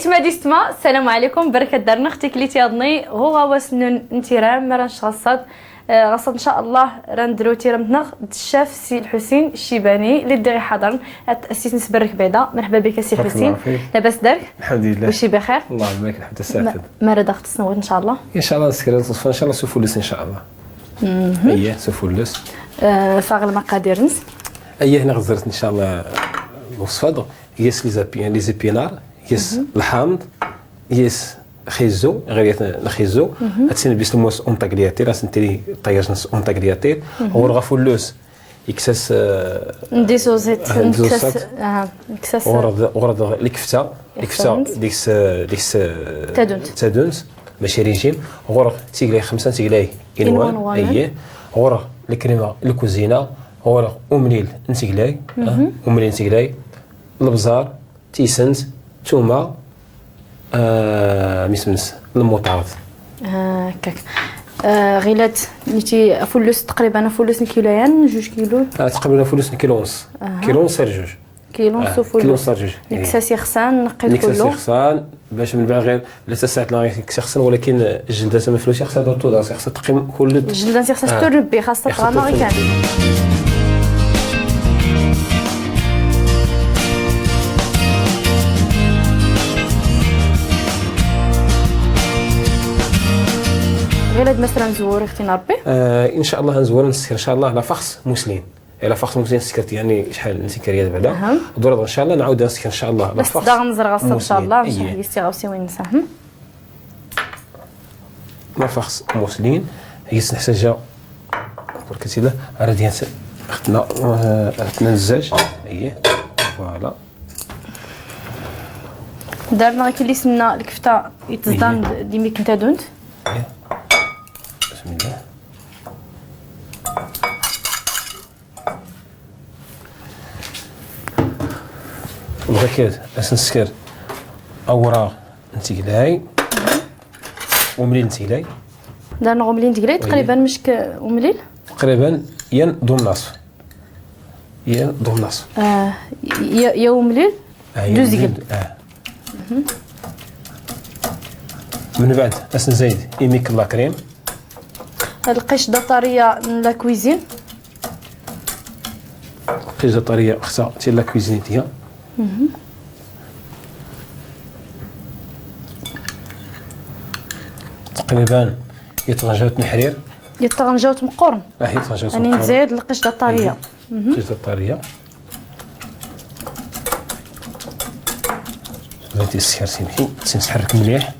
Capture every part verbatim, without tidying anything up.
ܣܡܐ ܕܣܡܐ، السلام عليكم، بركة دارنخ تيكليت ياضني غوغا واسنون نتيرام مرا نشغصد. آه، غصد إن شاء الله راندرو تيرمتنخ دشاف سي الحسين الشيباني اللي دغي حضرن. أسيس نسبرك بيضا، مرحبا بك سي الحسين. لاباس دارك؟ الحمد لله. وشي بخير؟ الله يبارك، الحمد لله. مرا داخت تسنوت إن شاء الله. إن شاء الله نسكر الصفة، إن شاء الله سوفولس إن شاء الله. أيه، سوفولس. آه، فاغ المقادير نس. أيه، هنا غزرت إن شاء الله الوصفة. يس لي زابي-، لي زيبينار، يس الحامض، يس خيزو، غير يس الخيزو. هاتسين بيس الموس اون تاكلياتير، هاتسين تري طيرنس اون تاكلياتير. غور غا فولوس، يكسس، آه، نديسو زيت، آه، نديسو نكسس، زيت. آه، نكسس. غور غا، غور غا الكفتة، الكفتة ديكس، ديكس، آه، تادونت. تادونت، ماشي ريجيم. غور تيقلاي خمسة، تيقلاي إنوان. إنوان وان. أيه. غور الكريمة الكوزينة، غور أمليل نتيقلاي، آه، أمليل نتيقلاي، البزار، تيسنت، تومة، آه، ميسمنس، الموطارد. آه، هكاك. آه، غيلات نيتي فولوس تقريبًا، فولوس كيلو يان جوج كيلو؟ آه، تقريبًا فولوس كيلو ونص. كيلو ونص سير جوج. كيلو ونص آه، فولوس. كيلو ونص سير جوج. نكساس يخسان، نقي نكساس كلو. يخسان، باش من بعد غير لا تسعت لا يكسخسن، ولكن الجلدة ما فلوس يخسر دور توداس، يخسر تقيم كل الجلدة يخسر آه. توربي، خاصة يخسر غانا غير توربي. كان. غير هاد مثلًا زوور اختي نربي. آه، إن شاء الله نزور نسكر إن شاء الله لا فخص موسلين. إلا فخص موسلين سكرت يعني شحال نسكر يا بعدا. أها. دور إن شاء الله نعاود نسكر إن شاء الله لا بس فخص داغ نزرغ إن شاء موسلين. الله، إيه. يستي غاوسي وين نساهم. لا فخص موسلين، هي سنحتاجها. برك سيدي، راه ديال س-، ختنا، آه، ختنا الزاج، اييه، فوالا. دارنا غير كي اللي سمنا الكفتة يتزدان إيه. ديميك نتا دونت. إيه. بسم الله. بغا كير، أسنسكر أوراق نتيقلاي. ومليل نتيقلاي. دارنا غومليل نتيقلاي، وي. تقريبًا مشك ومليل؟ تقريبًا ين دوم نصف. ين دوم نصف. آه، ي-، ي-، يا ومليل؟ آه، يا دوز ومليل، قد. آه. من بعد أسنزايد إيميك لا كريم. القشدة طرية من لا كويزين. القشدة طرية خصها تي لا كويزينيتيا. تقريبًا يتغنجاوت نحرير. يتغنجاوت مقرن. اه، يتغنجاوت يعني مقرن. نزيد القشدة طرية. القشدة طرية. بغيتي السكر سمحي، تنحرك مليح.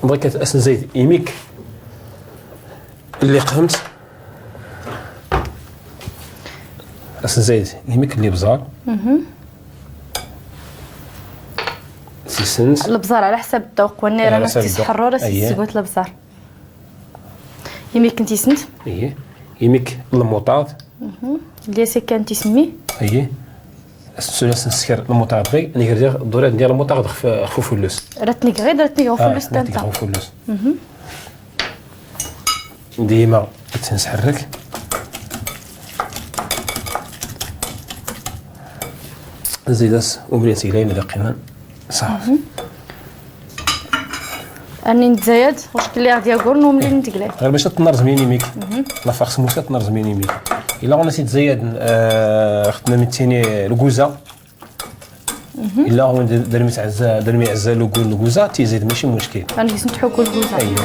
بغيت أسن زيت إيميك اللي قهمت. أسن زيت إيميك اللي بزار. سيسنس. البزار على حسب الذوق، والنيرة على حسب الذوق. تيسحرو راه أيه. سيسقوت البزار. يميك كنتي سنت؟ ايه. يميك الموطاد. اللي سي كان تسمي؟ ايه. السولاس نسكر الموطاد غي، نقدر دورات ندير الموطاد خف-، خفوف اللوس. راتني غير، راتني خفوف آه، اللوس راتني تانتا. خفوف اللوس. ديما تنسحرك. زيدس وبريتي لين دقيقة. صافي. أني نتزايد، واش كلي غادي يقول نوم لي نتقلي. غير باش تنرز ميني ميك. لا فاكس موسى تنرز ميني ميك. إلا غنا تيتزايد، آه، خدنا ميتيني الكوزة. إلا هو د-، درمي تعزى، درمي عزى لو كول الكوزة، تيزيد ماشي مشكل. غنجلس نتحوكو الكوزة. أيوة.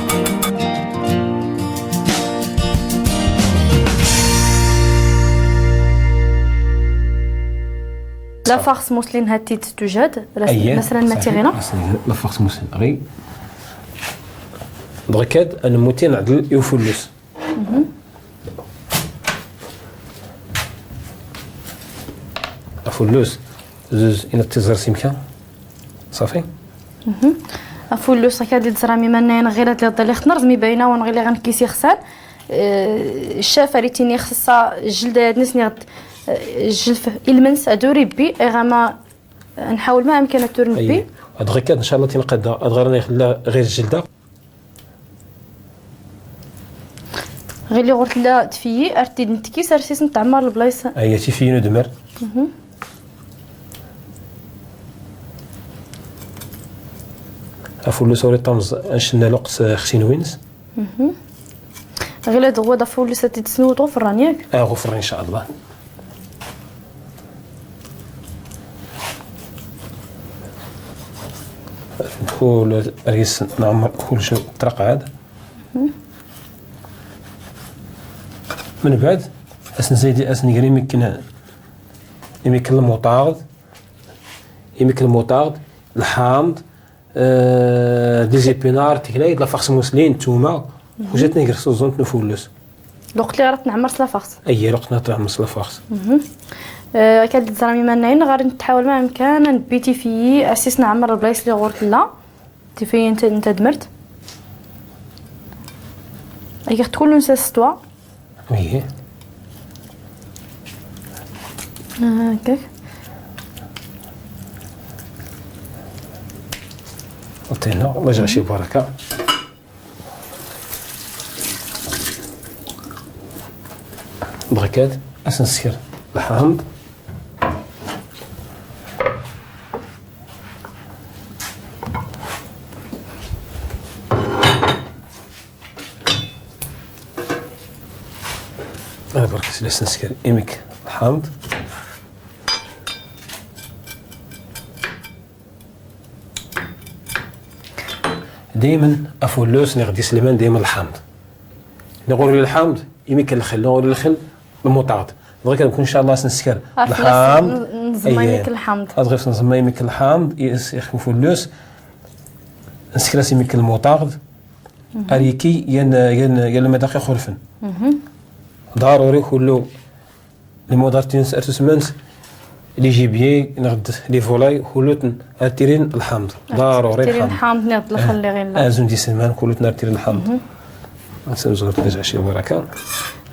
لا فاكس موسلين هاتي تتوجد، رس-، أيوة، مثلًا ما صحيح. تيغينا. مثلًا لا فاكس موسلين غي. دغيا كاد أنا موتين عدل يوفلوس. أفولوس زوز إنا تزر سمكة. صافي. أفولوس هكا دي تزرا مي مانا غير هاد الهضره اللي خصنا رزمي باينه ونغير لي غنكيسي خسان. آه، الشافه اللي تيني خصها الجلده هاد نسني غد، آه، الجلف المنس ادوري بي اغاما نحاول ما امكن اتور نبي. أيه. هاد غير كاد ان شاء الله تنقد هاد غير نخليها غير الجلده. Ɣilli ɣur tlla tfiyyi, ar t-id-ntkis, ar sis ntɛmmar lblayṣ. Aya, tfiyyi n udmar. Afullus ur iṭṭamẓ, anc n lweqt, eh, xsin wins. Ɣilli d ɣwad afullus ad t-id-snwwt ɣ ufrran, yak? Ah, ɣ ufrran, in ca Allah. Kul, ar gis nɛmmar kul cwi traqɛad. Mbeɛd, as nzid, as ngr imikn, imikn lmuṭaɣd, imikn lmuṭaɣd, lḥamḍ, eh, d izipinar, tiklay, d lafaxs muslin, tuma, kul cwi tngr s uẓunt n ufullus. Lweqt lli ɣ tnɛmmar s lafaxs. Aya, lweqt lli ɣ tnɛmmar s lafaxs. Eh, akka d-tẓram imannayn, ɣar ntḥawal ma amkan, ad nbbi tifiyyi, as sis nɛmmar lblayṣ lli ɣur tlla. Tifiyyi n tadmrt. Aya, ɣ tkullun s stwa. Aya. Ah, hakkak. Uṭina, ma jjɛɣ cwi baraka. Dɣa kad, as nskr lḥamḍ. Ad bark as nskr imik lḥamḍ. Dayman afullus niɣ d islman dayman lḥamḍ. Niɣ ur illi lḥamḍ, imik lxil, niɣ ur illi lxil, lmuṭaɣd. Dɣa kan, in ca Allah, as nskr lḥamḍ. Nẓmma imik lḥamḍ. Ad ɣif nẓmma imik lḥamḍ, ixf ufullus. Nskr as imik lmuṭaɣd. Ar iki yan, yan, yan lmadaq ixulfn. Ḍaruri kullu. Lmuḍart-ins ar tusmant, les gibiers, niɣ d les volailles, kullutn ar tirin lḥamḍ. Ḍaruri tirin lḥamḍ. Lḥamḍ niɣ d lxil lli ɣ illa. Azun d islman, kullutn ar tirin lḥamḍ. As nẓmma, as nẓmma imik lḥamḍ.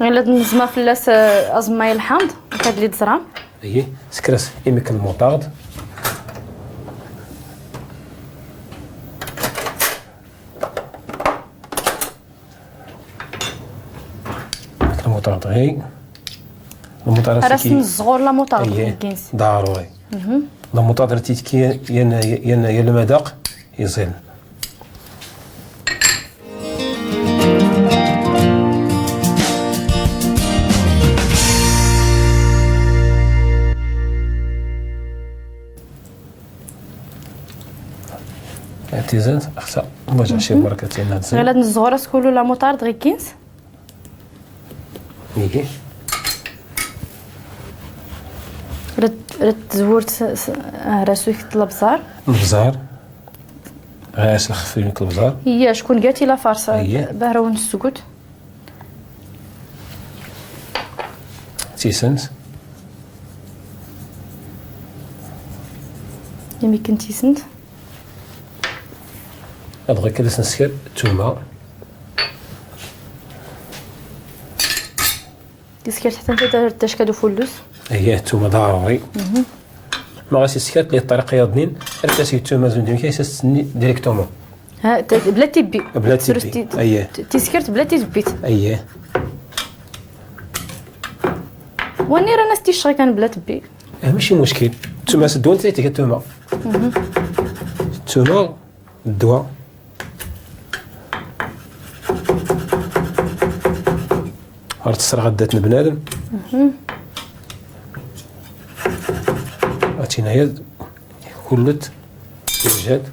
Ɣilli ad nẓmma fell-as, eh, aẓmmay lḥamḍ, akka d-lli tẓram. Aya, skr as imik lmuṭaɣd. Lmuṭaɣd ɣi. Lmuṭaɣd ar as-nẓɣur lmuṭaɣd. Aya, ḍaruri. Lmuṭaɣd ar as-itki yan, yan, yan lmadaq iẓil. Tizant, axsa, ma jjɛɣ cwi baraka. Ɣilli ad nẓɣur as kullu lmuṭaɣd ɣi ggins. Aya. Rad, rad tzwurt s, s, ah, ar as-wkt lbẓar. Lbẓar. Ɣas lxf imik lbẓar. Aya, acku ngat i lafars. Aya. Bahra ur nsgut. Tisnt. Imik n tisnt. Ad ɣik ad as-nskr tuma. Tiskert ḥtta ntad ar tackad ufullus. Aya, tuma ḍaruri. Ma ɣas iskert li ṭṭariqa yaḍnin, ar tas-ituma zun d imik as-as-tsenni directement. Ha, bla tibbi. Bla tibbi. Aya. Tiskert bla tibbi. Aya. Wanni ran as-ticcɣ kan bla tibbi. Eh, maci muckil. Tuma s ddwa n tayt iga tuma. Tuma d ddwa. Ar tessreɣ addat n bnadem. Atinaya kullut iwjad.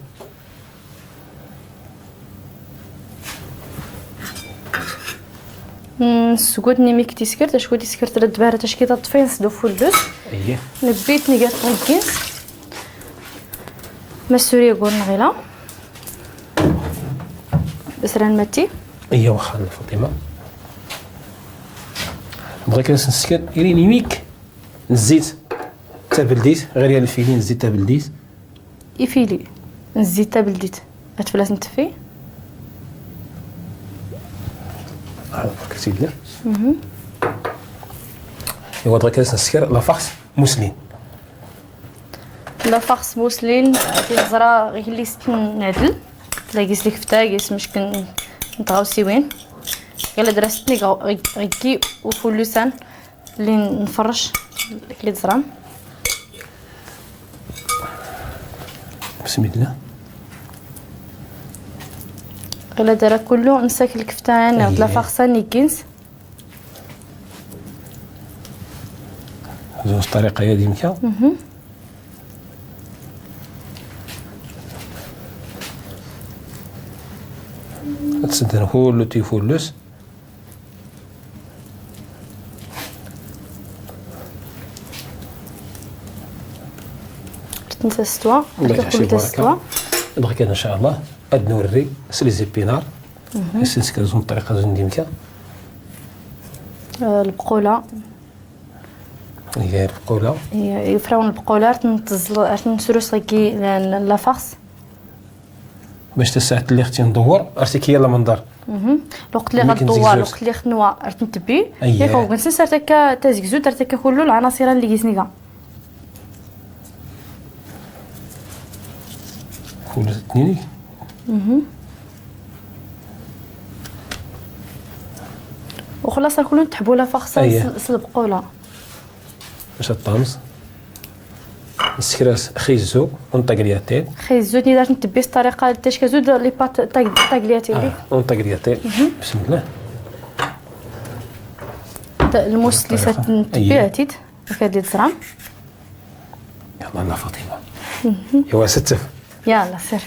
Nsgud nimik tiskert, acku tiskert rad tbahra tackit ad tfay nsdu fuldus. Aya. Nbbit nigat ɣiggins. Ma ssuri agur nɣila. Bes ran matti. Aya waxxa n Faṭima. Bɣiɣ kan ad as-nsker iri nimik n zzit tabldit, ɣir yan lfili n zzit tabldit. Ifili n zzit tabldit, ad fell-as nteffi. Ah, ok, c'est bien. Iwa dɣa kan ad as-nsker la farce mousseline. La farce mousseline, tiẓra ɣilli s-tnɛdel. Tla gis lkefta, gis mckn n tɣawsiwin. غيلا درا ستني غ-، غ-، غيكي وفولوسان لي نفرش لي تزرام. بسم الله. غيلا درا كلو نساك الكفتان، غد لا فاخسان يكينس. زوز طريقة يا ديمكا. مهم. تسدن كلو تيفولوس. تنسى ستوا. الله يجعل شي بركة. دغيا إن شاء الله. أد نوري سلي زيبينار. مهم. يسنسك زون طريقة زون ديمكا. آه، البقولة. هي البقولة. هي يفراون البقولة، رتنتزل-، رتنسروس لكي ل-، ل-، لافاس. باش تساعد اللي اختي ندور، عرفتي كي يلا منظر. مهم. الوقت اللي ممكن غدوار، تزيزوز. الوقت اللي خنوا، رتنتبي. أيه. ياك هو كنسن سرتك تزكزو، ترتك كله العناصر اللي جيسنيكا. كل اثنين. مهم. وخلاص كلهم تحبوا لها فخصة. أيه. سل-، سلبقوا لها. باش الطامس. نسكراس خيزو، ونطاقلياتين. خيزو، ني داش نتبيس طريقة تشكا زود لي بات طاق-، طاقلياتين. آه، ونطاقلياتين. مهم. بسم الله. تا-، الموس اللي طريقة. سات نتبيها أيه. تيت، هكا ديال الزرام. يلا، لا فاطمة. مهم. إيوا، ستف. يلا، سير.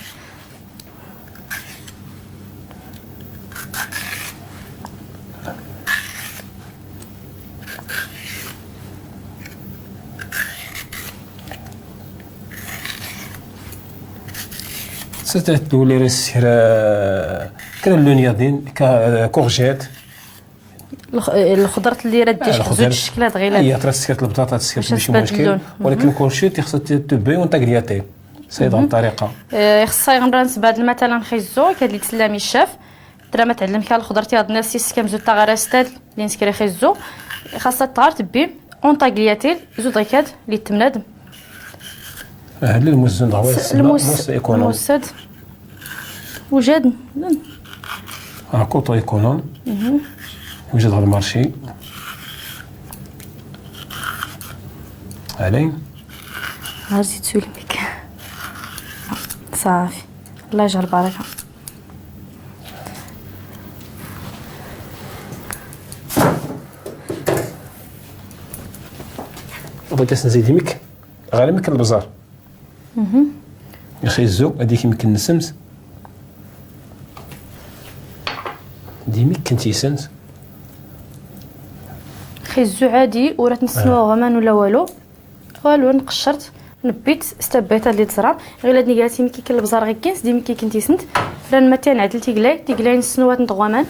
ستة تولي ريس كرا، كرا اللون ياضين، كا-، كورجيت. الخ-، الخضرة اللي راه آه، تجي الخضرة. زوج شكلات غير. هي ترى تسكرت البطاطا، تسكرت باش ماشي تثبت مشكل. اللون. ولكن مهم. كلشي تيخص ت-، تبي وانت قرياتي. سي دون مهم. طريقة. آه، خصها يغمران سباد مثلًا خيزو، كاد لي تسلامي الشاف. ترى ما تعلم كان الخضرة تياض ناس يسكم زوج تاغ راستال، لي نسكري خيزو. خاصها تغار تبي، اون طاقلياتيل، زوج داكات، لي تمنادم. آه، للموس زند غوي س-، السما، الموس، موس إيكونوم. الموس هاد. وجاد. آه، كوطو إيكونوم. مهم. وجاد غير مارشي. علي. ها زيد سولمك. صافي. الله يجعل البركة. بغيت نزيد يمك. غير يمك البزار. مهم. يا خي الزو، هذيك يمكن نسمت. ديميك كنتي سنت. خي الزو عادي، وراه تنسنو آه. غمان ولا والو. والو، نقشرت، نبيت، استبيت هاد لي تزرام. غير هاد نيكاتي مي كيكل البزار غير كينس، ديميك كي كنتي سنت. راه المتان عدل تيقلاي، تيقلاي نسنو وات نتغوامان.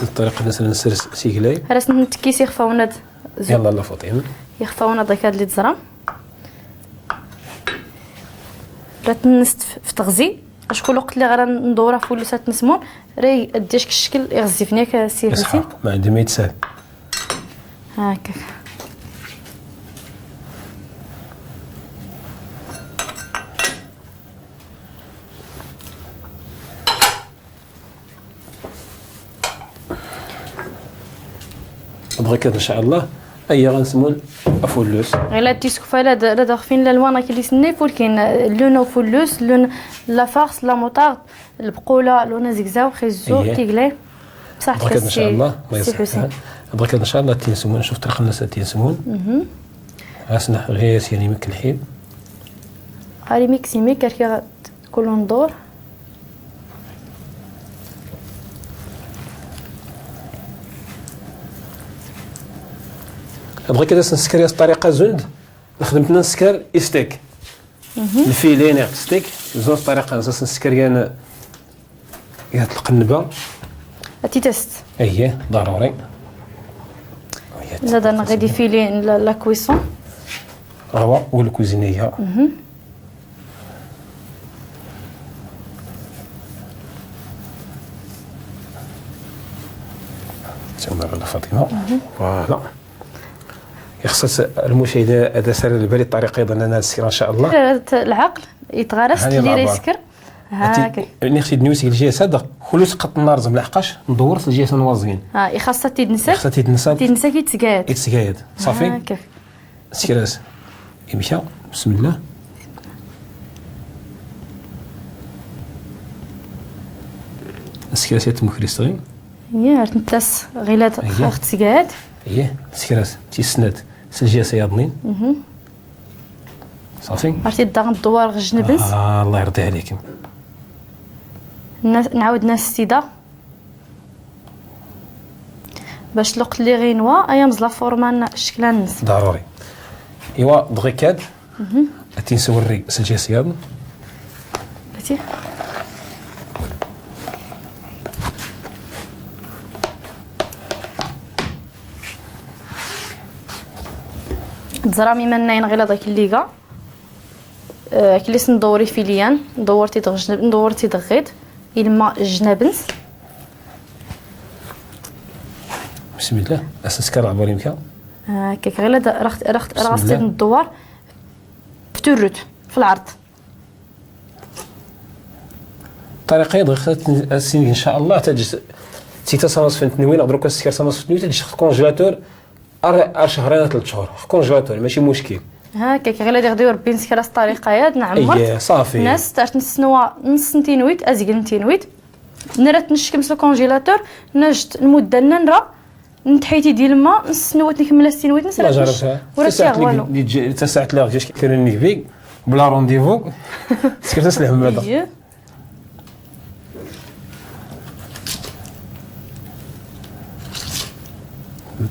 الطريقة مثلًا سر سيكلاي. راه سنتكيس يخفاونا د-، زو-، يلا، لا فاطمة. يخفاونا ضيك هاد لي تزرام. راه تنست في تغزي. اش كل وقت اللي غرا ندورها فول سات نسمون، راه يديش الشكل يغزي فينيك سي حسين. ما عندي ما يتسال. هاكاك. دغيا كده إن شاء الله. أيا غنسمون أفولوس. غير لا تيسكو فايلا د-، لا داخفين لا لوان كي لي سني فول كاين لون أفولوس، لون لا فارس، لا موطارد، البقولة، لون زكزاو، خيزو، إيه. تيقلي. بصح دغيا كده إن شاء الله، الله سي يسلمك. حسين. دغيا كده إن شاء الله تينسمون، نشوف طريق الناس تينسمون. مهم. غاسنا غير سيري ميك الحين. هاري ميك سي ميك، كاركي غا-، كلو ندور. بغيت كده نسكر الطريقة زند، نخدم تنا نسكر إستيك. مهم. الفيلين يا ستيك، زوج طريقة نسكر يا ن-، يا تلقنبة. أتي تست. أيه، ضروري. لا، دا غادي فيلين لا، لا كويسون. روا والكوزينية. مهم. تما غدا فاطمة. مهم. فوالا. يخصص المشاهدة هذا سر البالي الطريقة أيضًا لنا السكر إن شاء الله. العقل يتغرس هاني اللي بابا. يسكر. هاكا. نيخ سيد نيوس الجهة صدق، كل سقط النار زم لحقاش، ندور في الجهة نوازين. ها، يخص تيدنسات. يخص تيدنسات. تيدنسات يتسقايد. يتسقايد. صافي؟ هاكا. سكراس. إمشا. بسم الله. سكراس يتمكريستغي. يا، رتنتاس غيلات أيه. خاخت سقايد. أيه، سكراس. تيسند. سجيا سياضنين. مهم. صافي. عرفتي الدار الدوار غير جنبنس. آه، الله يرضي عليكم. ن-، نعاود نفس السيده باش الوقت اللي غينوا ايا مزلا فورمان شكلان نس. ضروري. ايوا دغيكاد. اتي نسوري سجي سياد. بتي. تزرامي مناين غير هذاك الليغا. آه، كليس ندوري فيليان، ندورتي دغ جنب، ندورتي دغيد، يلما جنابنس. بسم الله، اساس كان عبر يمكن. آه، كيك غير دا-، رخت، رخت، بسم رخت الله. ندور. فترت، في العرض. طريقة يضغط السين إن شاء الله تجي تيتا سانوس فنت نوين، أدرك السكر سانوس فنت نوين، تجي تخت كونجلاتور. أر-، أر شهرين، تلت شهور. كونجلاتور، ماشي مشكل. هاكاك، غير اللي يغديو ربي نسكر الطريقة ياد نعمر. إيه، صافي. ناس تاعت نسنوا نص نتينويت، أزيد نتينويت. نرات نشكم سو كونجيلاتور، نجد المدة ننرا، نتحيتي ديال الماء، نسنوت نكمل السنوات، نسرا لا جربتها. ورا تسعة تيغوالو. لي، لي تجي، تسعة لي جيش كثير نكبي، بلا رونديفو. سكرت سلام هذا. إيه.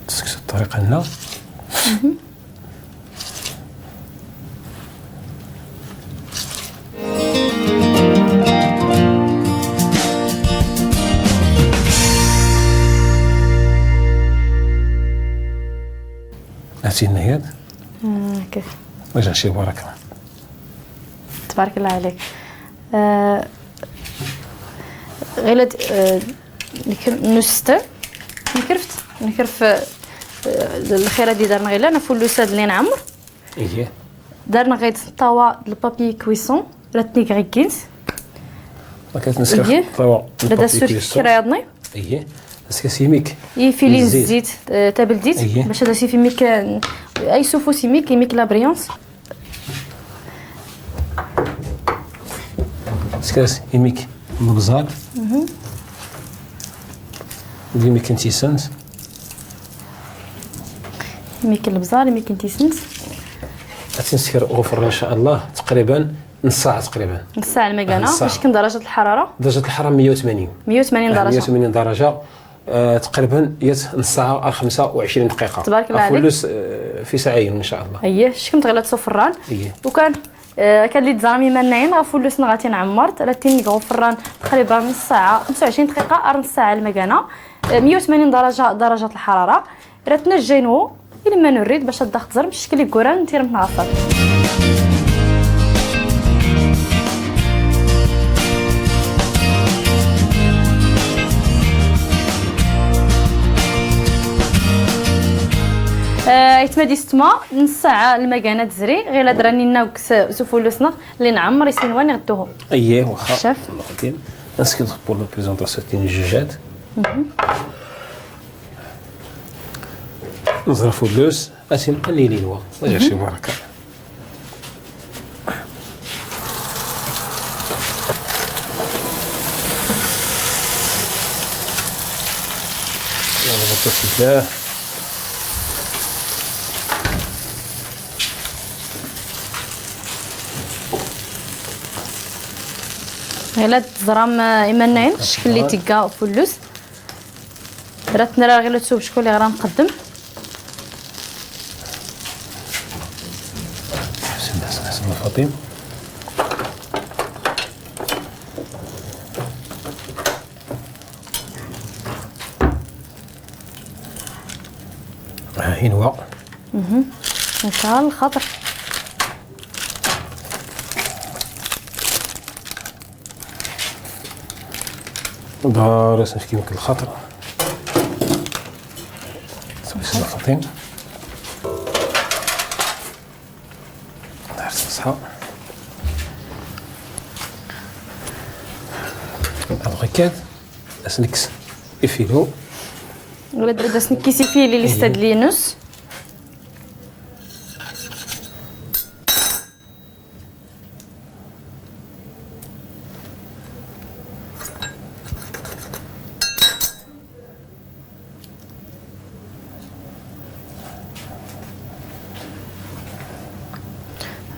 تسكت الطريقة هنا. أتي النهايات. آه، كيف؟ وجه شي بركة. تبارك الله عليك. آه، غيلد، آه، نكر-، نست-، نكرفت، نكرف، آه، الخيرة دي دارنا غيلا، أنا فول لوساد اللي نعمر. إيه. دارنا غيد طاوة البابي كويسون، راتني غيكينز. ما كانت نسكر إيه. طاوة لدى البابي السوس كويسون. كي رايضني. إيه. بس كسيميك. إيه، فيلين الزيت. الزيت، آه، تابل زيت. إيه. باش هذا سيفي ميك، آه، أي سوفو سيميك، يميك لا بريونس. سكاس يميك البزار. مهم. يميك انتيسنس. يميك البزار، يميك انتيسنس. غتنسكر غفر إن شاء الله تقريبًا نص ساعة تقريبًا. نص ساعة المكانة. نص ساعة. باش كم درجة الحرارة؟ درجة الحرارة مية وثمانين. مية وثمانين آه، درجة. مية وثمانين درجة. آه، تقريبًا يت نص ساعة أو خمسة وعشرين دقيقة. تبارك الله عليك. أفولوس، آه، في ساعين إن شاء الله. أيه، شكم تغلى تصفران. أيه. وكان، آه، كان لي تزرمي منين، غفولوس نغاتي نعمرت، راتين غفران تقريبًا نص ساعة، خمسة وعشرين دقيقة، أر نص ساعة المكانة. آه، مية وثمانين درجة، درجة الحرارة. راتنا الجينو. إلا ما نريد باش الضغط زرم الشكل يقرا نتير متنغفر. آه، يتمادي ستما نص ساعة المكانة تزري، غير هاد راني ناوكس سفولوسنا اللي نعمر يسينوان يغدوهم. اييه، واخا. شاف؟ الله يخليك. نسكت بور لا بريزونطاسيون تاع الجوجات. نزرفو اللوز، اسي مقللين هو، ما جاش بركة. يلا، بسم الله. غير تزرام إيمانين، الشكل اللي تيقا فلوس. رات نرى غير تسوب شكون اللي غرا نقدم. بسم الله، بسم الله، بسم الله، فاطين. ها هي نوا. مهم. إن شاء الله خاطر. دار اسمك كيما كل خاطر. بسم الله الرحمن الرحيم. ها. هذا غير كاد. اسنكس. افيلو. ولد، ولد، اسنكس افيلي لي استاد لينوس.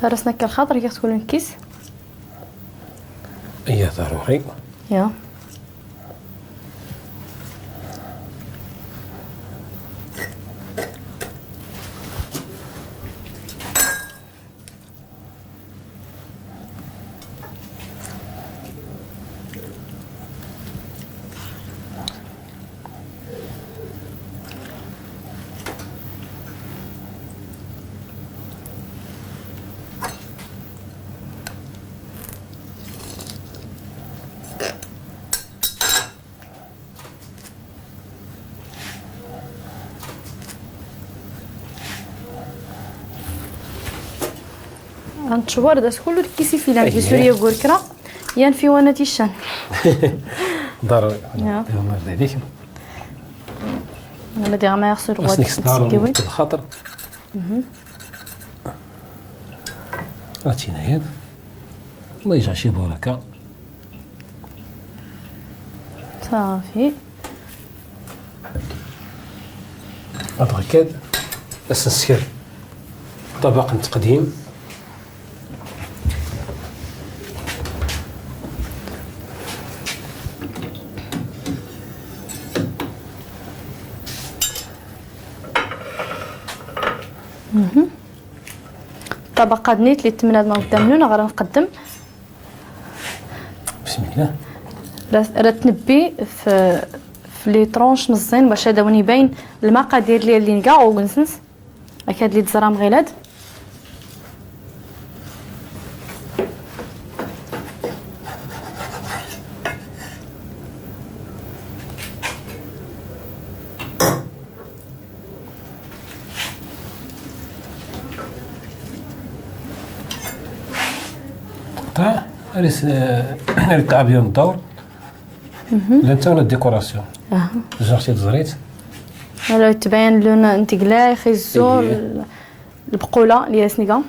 راسنا كالخاطر ياخذ كل كيس. ايه، ضروري. يا. غنتشوار داس كله الكيسي في لان في سوريا غور كرا. يان في وانا تيشان. ضروري. يا. يلا، مرحبا بك. انا ديغا ما يخسر غوات نسكيوي. الخاطر. هاتي هنايا. الله يجعل شي بركة. صافي. هاد غكاد. بس نسير. طبق التقديم. الطبق هاد نيت لي تمنادنا قدامنا، غادي نقدم. بسم الله. راه، راه تنبي في، في لي طرونش مزين باش هذا وين يبين المقادير ديال لينكا او كنسنس. هاك هاد لي تزرام غيلاد. طيب، هذه س-، هذه تعبير الدور. لا، انت ولا الديكوراسيون؟ اها. جرتي تزريت؟ هذا تبين لون انت قلاي خيزو. إيه. ال-، البقولة اللي سنيقة.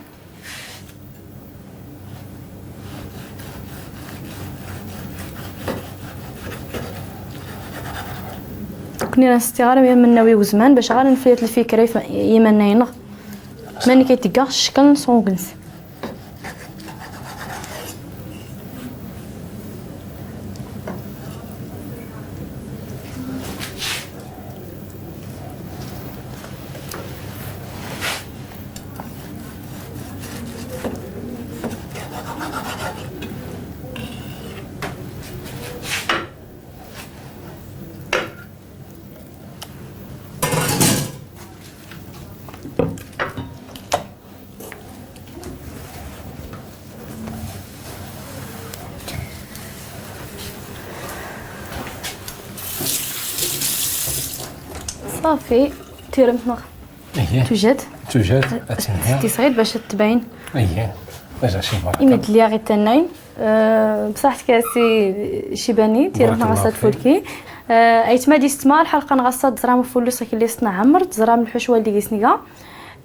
كني راه استغارة يا من ناوي وزمان باش غير نفيت الفكرة يف-، يمنينغ. ماني كيتقاش الشكل نصوقنس. صافي، تيرمتنا. اييه. توجد. توجد، اتنها. تيصعيد باش تبين. اييه. رجع شي بركة. يمد ليا غير تنين. أه، بصحتك يا سي شيباني، تيرمتنا غاصات فولكي. أه، ايتما ديستما الحلقة نغاصات زرام فولو ساكي لي سنا عمر، زرام الحشوة اللي قيسنيغا.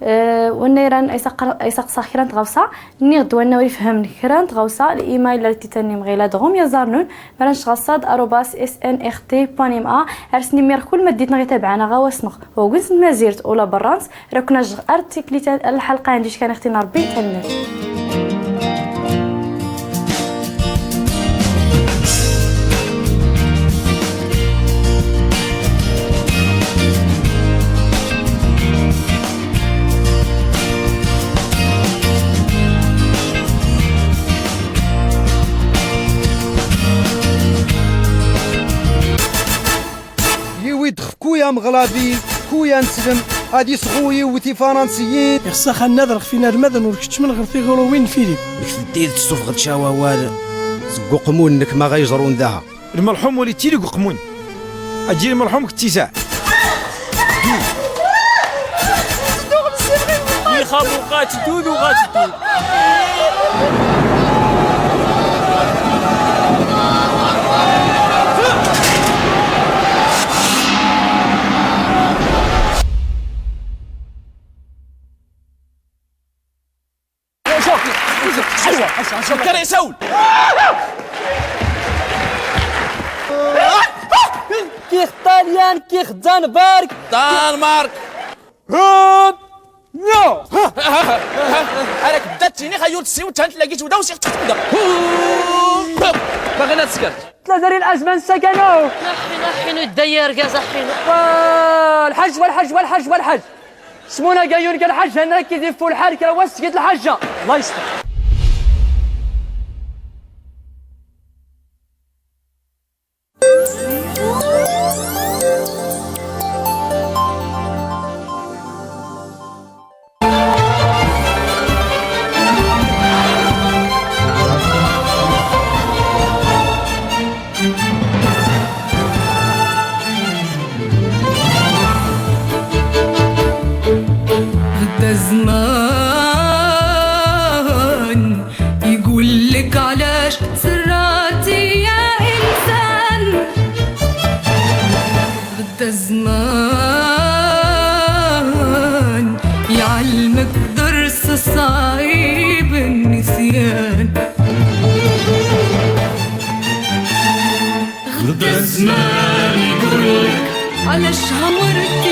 أه، والنيران أيساق، أيساق صاخرة تغوصة، ني غدوة نوري فهم نكران تغوصة، الإيميل اللي تاني مغيلة دغوم يا زارنون، مرانش غصاد أروباس إس إن إخ تي بوان إم أ، أرسني مير كل ما ديتنا غي تابعنا غا واسنغ، وقلت ما زيرت أولا برانس، راكنا جغ أرتيكلي تان الحلقة عندي شكان اختي نربي تنمير. يويد خفكو يا مغلابي، كو يا نسلم، هادي صغوي وتي فرنسيين. يخصها خا نادر خفينا المدن وركتش من غير في غلوين فيليب. لك تديد تسوف غد شاوا وال. زقو قمون نك ما غيجرون داها. المرحوم ولي تيلي قمون. أجي المرحوم كتيسع. يخافو قاتدود وغاتدود. كريسول. كيخ طاليان، كيخ دنمارك. دنمارك. هوب. نو. راك بدات تجيني خيول تسيو تانت لقيت ودا وسيخ تخت ودا. باغي نتسكت. تلازري الازمان سكنو. نحي، نحي، نو الديار كازا حينو. والحج، والحج، والحج، والحج. سمونا قايون كالحج، هنركز في الحال كرا وسكت الحجة. الله يستر. غدا الزمان يقولك علاش سراتي يا إنسان. غدا الزمان يعلمك درس صعيب النسيان. غدا الزمان يقولك علاش عمرك